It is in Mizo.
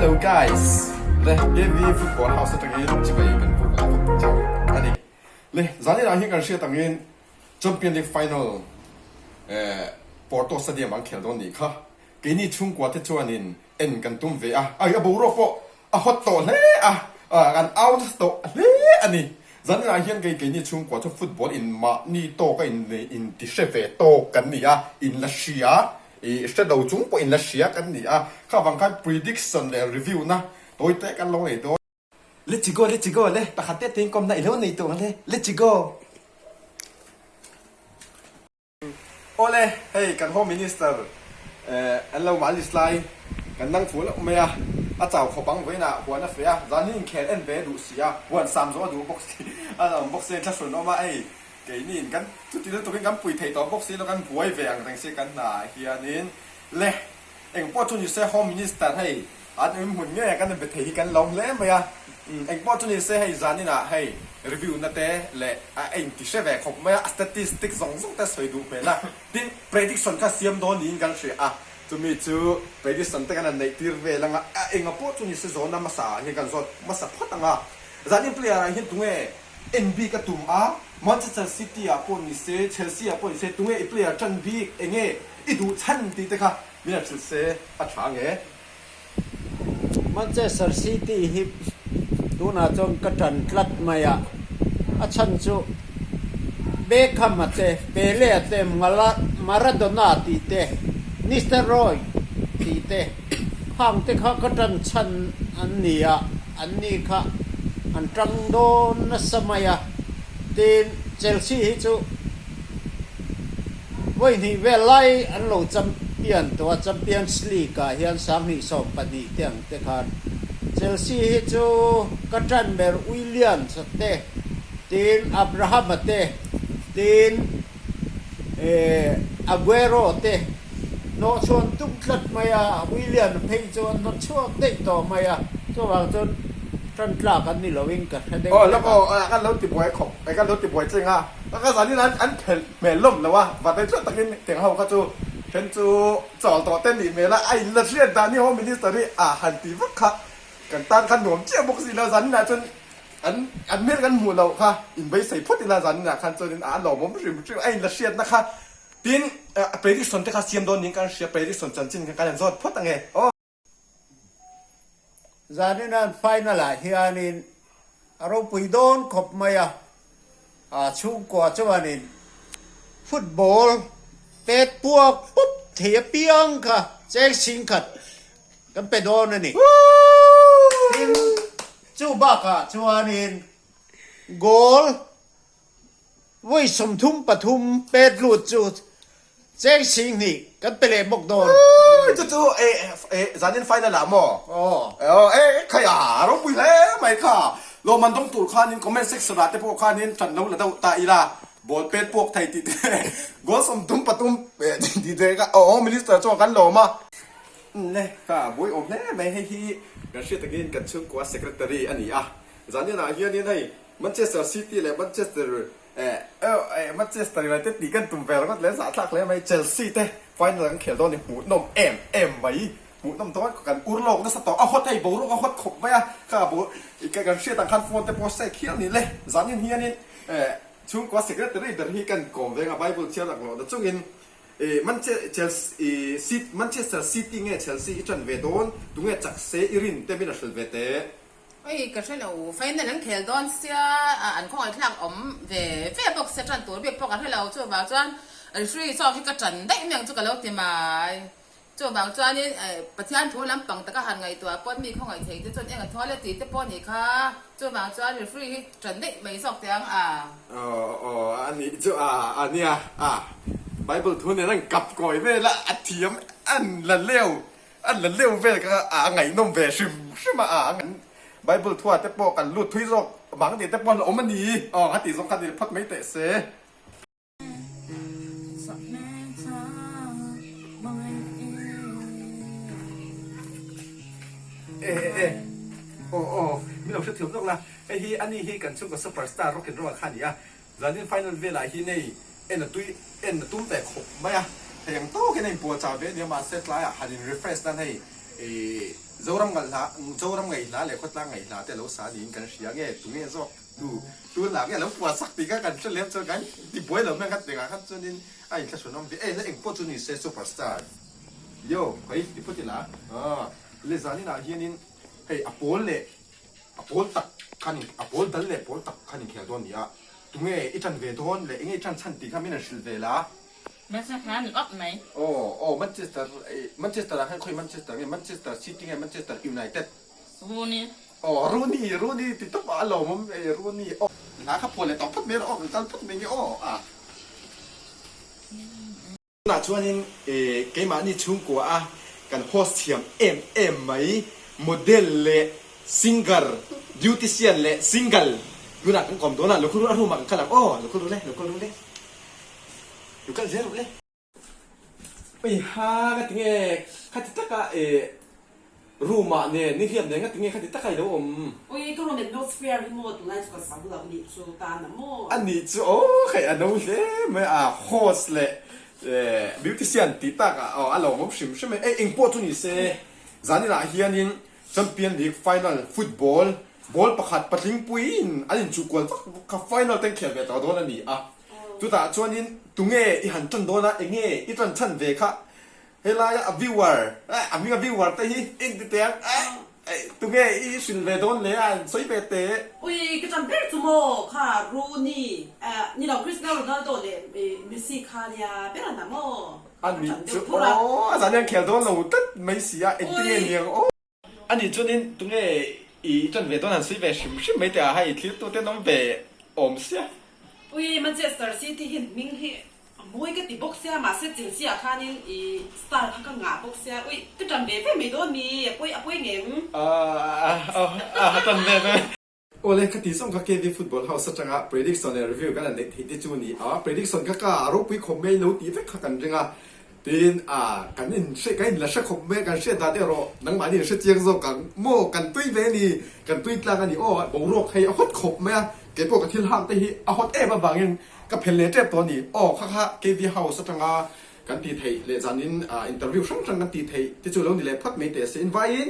Hello guys! Le KV Football House atangin chibai kan puk leh vek cheu a ni. Le zanin ah hian kan hriat angin Champion League final eh Porto Stadium an khel dawn nih kha. Keini chhungkua te chuanin en kan tum ve a, ai a boruak pawh a hot tawh hle a, kan out tawh hle a ni. Zaninah hian kei keini chhungkua chu football in mahni tawk a in in ti hre ve tawk kan ni a, in la hria, i hre lo chung pawh in la hria kan ni a, kha vang khan prediction leh review na tawi te kan lo nei dawn. Let's go let's go le pakhat te te in kawmna i lo nei tawh ang le let's go. Awle, hei kan Home Minister an lo malis lai kan nang fuh loh mai a, a chau khawp ang vawiinah huan a feh a, zan hi inkhel en ve a duh si a, huan sam zawh a duh bawk si, a awm bawk si, thlahrun awm a, hei keiniin kan chuti lutukin kan pui thei tawh bawk si lo, kan buai ve ang reng si kan hnaah hianin le. Eng pawh chu ni se Home Minister hei an awm hmun ngei a kan inbe thei hi kan lawm hle mai a, eng pawh chu ni se hei zan inah hei review na te leh a inti hre ve khawp mai a, a statistic zawng zawng te sawi duh hmel a, tin prediction kha siam dawn niin kan hria a, chumi chu prediction te kan han neih tir vel anga a enga pawh chu ni se zawhna hmasa ah hian kan zawt hmasa phawt ang a, zanin player ah hian tunge en bik a tum a, Manchester City ah pawh ni se Chelsea ah pawh ni se tunge i player tan bik enge I duh chhan tih te kha min han hrilh se a tha nge? Manchester City hi tunah chuan ka tan tlat mai a, a chhan chu Beckham-a te, Pele-a te, Maradona tih te, Nistelrooy tih te khang te kha ka tan chhan an ni a, an ni kha an tang dawn nasa mai a, tin Chelsea hi chu Vawi hnih vel lai an lo champion tawh a, Champions League ah hian 2012 te ang te khan Chelsea hi chu ka tan ber Williams a te, tin Abraham a te, tin Aguero te hnawhchhuan tum tlat mai a, William phei chu an hnawtchhuak daih tawh mai a, chuvang chuan tan tlak an ni loin ka hre deuh vek a. Aw kan lo tibuai khawp, kan lo tibuai cheng a, ka zanin an phelh Hmel lawm lo a, va dei tlat takin teng ho kha chu then chu chawl tawh te nih hmel a, a in la hriat dan hi Home Minister hi a han ti vak kha kan tan khan nuam chiah bawk si lo, zaninah chuan an an hmel kan hmuh loh kha in beisei phawt ila zaninah khan chuanin a lawmawm hrim hrim a in la hriatna kha tin prediction te kha siam dawn niin kan hria, prediction chanchin kha kan han zawt phawt ange aw. Zaninan final ah hianin a ropui dawn khawp mai a, a chhungkua chuanin football pet puak pup thei apiang kha cheng singkhat kan pe dawn a ni. Tin, chu bakah chuanin goal Vawi 33 pet lut chu cheng 20 kan pe leh bawk dawn. Chu chu e zanin final ah maw? Aw e khai a ropui hle mai kha. Lawmman dawng tur khanin comment section ah te pawh khanin ṭan lo la deuh ta ila ball pet puak thei tih te goal 33 tih te kha aw minister chuan kan lawm a. Le kha buai awm hle mai hei hi kan hriat takin kan chhungkua secretary a ni a zanin ah hianin hei Manchester City leh Manchester eh Manchester United tih kan tum ve ringawt leh zahthlak hle mai Chelsea te final kan khel dawn ni hmuhnawm em em mai hmuhnawm dawn kan ur lawk nasa tawh a hawt hei boruak a hawt khawp mai a kha bo kan hriat ang khan phone te pawh sek hial ni le zanin hianin eh chhungkua secretary ber hi kan kawm veng a Bible chhiar laklawh na chungin eh Manchester City nge Chelsea i ṭan ve dawn tunge chak se i rin te min a hrilh ve teh. Oi ka hre lo, final an khel dawn sia an khawngaihthlak awm ve ve bawk sia tan tur bik pawh ka hre lo, chuvang chuan referee zawk hi ka tan daih mai ang chu ka lo ti mai. Chuvang chuanin Pathian thu lampang taka han ngaihtuah pawn mi khawngaih thei te chuan eng a thawl e tih te pawh a nih kha, chuvang chuan referee hi tan daih mai zawk teh ang a. Aw aw a nih chu a a nia a Bible thu nen an kap kawi vel a a thiam an la leu A la leu vel kha a ngaihnawm ve hrim hrim a, a Bible thua te pawh kan lut thui zawk vang tih te pawh a awm a ni. Aw a tih zawng kha ni phawt mai teh se. E e e aw aw min lo hrethiam zawk la, hei hi ani hi kan chhungkaw super star rock and roll kha a ni a, Zanin final velah hi nei en a tui en a tum ve khawp mai a, hei ang tawkin a inpuahchah ve ania mahse tlaiah han in refresh nan hei ih Zoram ngaihhla Zoram ngaihhla leh khawtlang ngaihhla te a lo sa niin kan hria nge tunge zawk tu tunah nge a lo puah sak tih kha kan hre lem chuan kan ti buai lo mai ang kha tengah khan chuanin a inthlahrunawm ve e la engpawh chu ni se superstar yo khawi ti phawt ila aw le zaninah hianin hei a pawl leh a pawl tak khan a pawl dal leh pawl tak khan inkhel dawn a ni a tunge i tan ve dawn leh enge i tan chhan tih kha min han hrilh ve la. Manchester kha a ni awp mai. Aw aw Manchester Manchester ah khan khawi Manchester nge Manchester City nge Manchester United. Rooney. Aw Rooney Rooney ti tawp ah a lawmawm e Rooney aw. Hla kha phuah leh tawh phawt mai rawh aw kan kal phawt mai nge aw a. Tunah chuanin keimahni chhungkua a kan host thiam em em mai model leh singer beautician leh single tunah kan kawm dawn a lo kal ru a room ah kan kal ang aw lo kal ru le lo kal ru le. Lo kal zel rawh le. Ui ha nga tinge khati taka e room ah nen nihliap nen nga tinge khati taka i lo awm. Ui ka room atmosphere hi maw tunlai chu ka zo lo nih chu tan a maw. A nih chu aw hei a no hle mai a host leh beautician tih tak ah aw a lo awm hrim hrim e. Ei engpawh chu ni se zaninah hianin Champion League final football ball pakhat patling puiin an inchuhkual vak vak kha final te an khel ve tawh dawn a ni a. Chutah chuanin tunge i han ṭan dawn a, enge i ṭan chhan ve kha helaia a viewer, a hminga viewer te hi en ti teh ang, tunge i hrilh ve dawn le a an sawi ve teh. Ui ka ṭan ber chu maw kha Rooney, ni lo Cristiano Ronaldo leh Messi kha nia ber an maw A ka nih ṭan chu deuh thur a. aw a zan hian khel dawn lo tlat mai si a, engtinge niang aw. A nih chuanin tunge i ṭan ve dawn han sawi ve hrim hrim mai teh a, hei thiltute an awm ve awm sia. Ui, Manchester City hi hming hi a mawi ka ti bawk sia, mahse Chelsea ah khanin i star kha ka ngah bawk sia, ui ka ṭan ve ve mai dawn mi, a pawi a pawi ngem? A ṭan ve ve. Awle, khati zawng kha KV Football House atanga prediction leh review kan han neih theih te chu a ni a, prediction kha ka ropui khawp mai lo tih vek kha kan ring a, tin ah kan in hre kan in la hre khawp mai a, kan hriat dan erawh nangmahni in hre chiang zawk ang maw, kan tui ve a ni, kan tui tlang a ni aw, boruak hei a hawt khawp mai a, keipawh ka thil hak te hi a hawt em avangin ka phelh leh tep tawh a ni, aw kha kha KV House atanga kan tih theih leh zanin interview hrang hrang kan tih theih te chu lo ni leh phawt mai teh se, invaiin.